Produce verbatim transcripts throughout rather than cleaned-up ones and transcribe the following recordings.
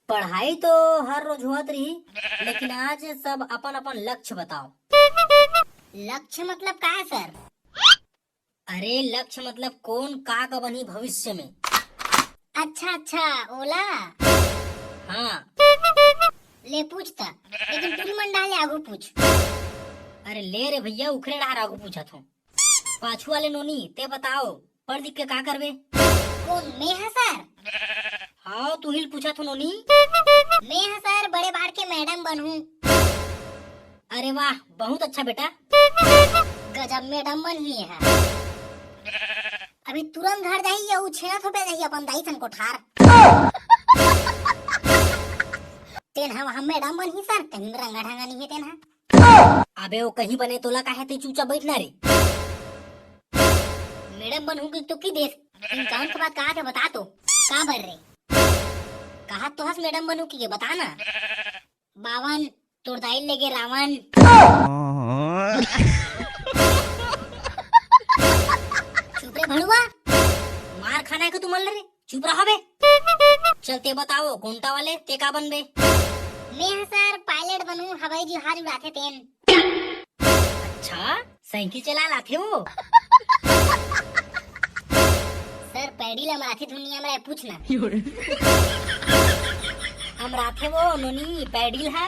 पढ़ाई तो हर रोज होत रही, लेकिन आज सब अपन अपन लक्ष्य बताओ। लक्ष्य मतलब का है सर? अरे लक्ष्य मतलब कोन का का बनही भविष्य में। अच्छा अच्छा, ओला। हाँ। ले पूछ त, लेकिन टूरी मन डाले आगू पूछ। अरे ले रे भैया, उखरे डार आगू पूछत हूँ। पाछू वाले नोनी, ते बताओ, पढ़ लिख के का करबे? कोन, मैं हा सर? हाँ, तू ही पूछत हूँ नोनी। मैं हा सर, बड़े बाढ़ के मैडम बनहूँ। अरे वाह, बहुत अच्छा बेटा। गजब मैडम बनही है। अभी तुरंत घर जाही या उ छेना थोपे जाही अपन दाई सन कोठार। तेन हा वहाँ मैडम बनही सर, कहीं में रंगा ढंगा नहीं है तेन हा। अबे वो कहीं बने तोला काहे, ते चुपचाप बैठ ना रे। मैडम बनहूँ कि तो की देश, इनकाउन के बाद कहा थे बता तो, का बर रे? कहा तो हस मैडम बनहूँ कि ये बता ना। बावन, तोर दाई लेगे रावण। चुप रे भड़ुआ, मार खाना है कि तू मल रे, चुप रहो बे। चल ते बताओ, कोंटा वाले ते का बनबे? मैं हा सर पायलट बनहूँ, हवाई जहाज उड़ाथे तेन। अच्छा, साइकिल चला लाथे वो? सर पैडी ला मराठी दुनिया में पूछना। हम राथे वो नोनी पैडी ला।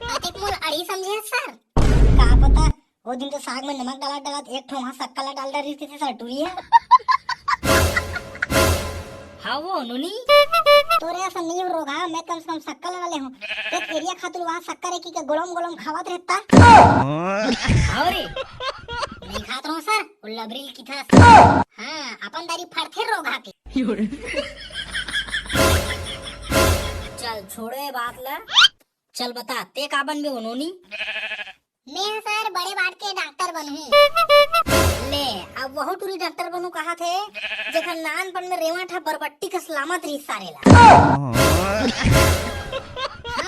अतेक मोल अड़ी समझे सर? का पता, वो दिन तो साग में नमक डालत डालत एक ठो वहाँ सक्कर ला डाल डारी थी सर टूरी है। हाँ वो नोनी। तोरे असन नहीं रोगा, मैं कम से कम सक्कर ला ले हूँ। एक एरिया खातुल वहाँ सक्कर एक के गोलम गोलम खावत रहता। हाँ रे। नहीं खात रहूँ सर, वो लबरील की था। हाँ, अपन दारी फड़थे रोगा के। चल छोड़ो ये बात ला। चल बता, ते का बनबे वो नोनी? मैं हा सर बड़े बाढ़ के डॉक्टर बनहूँ। ले, अब वहू टूरी डॉक्टर बनहूँ कहा थे, जेकर नानपन में रेवट हा बरबट्टी कस लामत रही सारे ला। हाँ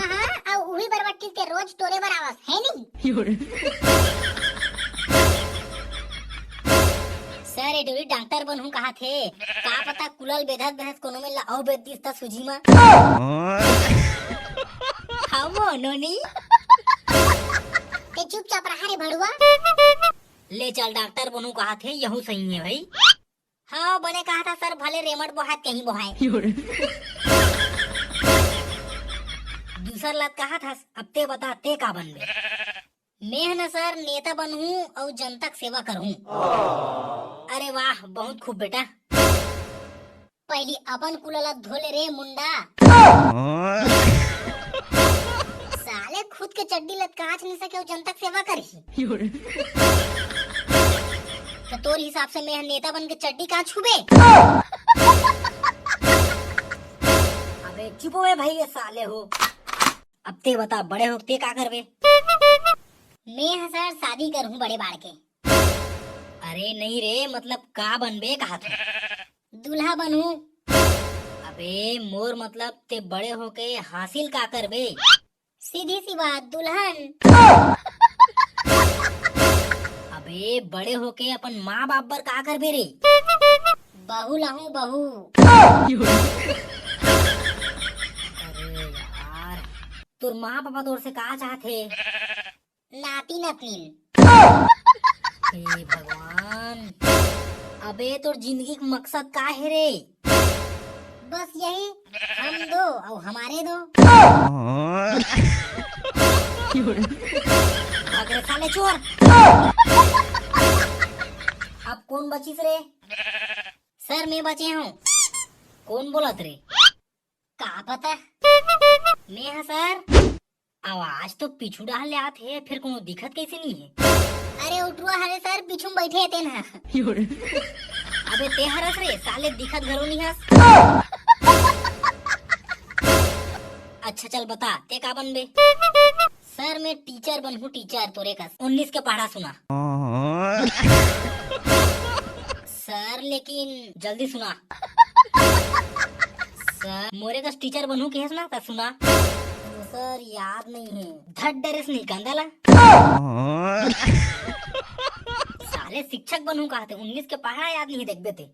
हाँ, अब उही बरबट्टी के रोज टोरे बर आवस है नहीं। सर ये टूरी डॉक्टर बनहूँ कहा थे, का पता कुलल बेधत बेधत कोनो में ला अउ बेध दिस त सूजी मा। हाँ वो नोनी। ते चुपचाप रहा रे भड़ुआ। ले चल डॉक्टर बनहूँ कहा थे, यहू सही है भाई। हाँ बने कहा था सर, भले रेमट बोहात कहीं बोहाए। दूसर लत कहा था, अब ते बता ते का बनबे? मैं हा ना सर नेता बनहूँ अउ जनता के सेवा करहूँ। अरे वाह, बहुत खूब बेटा। पहली अपन कुला ला धो ले रे मुंडा। साले खुद के चड्डी लतकाच नहीं सके, अउ जनता के सेवा करही। तो तोर हिसाब से मैं नेता बन के चड्डी कहाँ छुबे? अबे चुप हो भाई, ये साले हो। अब ते बता, बड़े हो ते का करबे? मैं हा सर शादी करहूँ बड़े बाढ़ के। अरे नहीं रे, मतलब का बनबे कहा था? दूल्हा बनहूँ। अबे मोर मतलब ते बड़े होके हासिल का करबे? सीधी सी बात, दुल्हन। अबे बड़े होके अपन माँ बाप बर का करबे रे? बहू लाहूँ, बहू। अरे यार, तोर माँ पापा तोर से का चाहथे? नाती नतनीन। हे भगवान, अबे तोर जिंदगी के मकसद का हे रे? बस यही, हम दो अउ हमारे दो। भाग रे साले चोर। अब कोन बचिस रे? सर मैं बचे हूँ। कोन बोलत रे? का पता। मैं हा सर। आवाज तो पीछू डाहर ले आत हे, फेर कोनो दिखत कइसे नहीं हे? अरे उठुआ हरे सर, पीछू में बैठे हे तेन हा। अबे ते हरस रे साले, दिखत घलो नहीं हस। अच्छा चल बता, ते का बनबे? सर मैं टीचर बनहूँ, टीचर तोरे कस। उन्नीस के पहाड़ा सुना। सर लेकिन जल्दी सुना। सर मोरे कस टीचर बनहूँ कहेस ना, त सुना। सर याद नहीं हे। धत डरेस नहीं कंदा ला। साले शिक्षक बनहूँ कहा थे, उन्नीस के पहाड़ा याद नहीं हे, देखबे ते।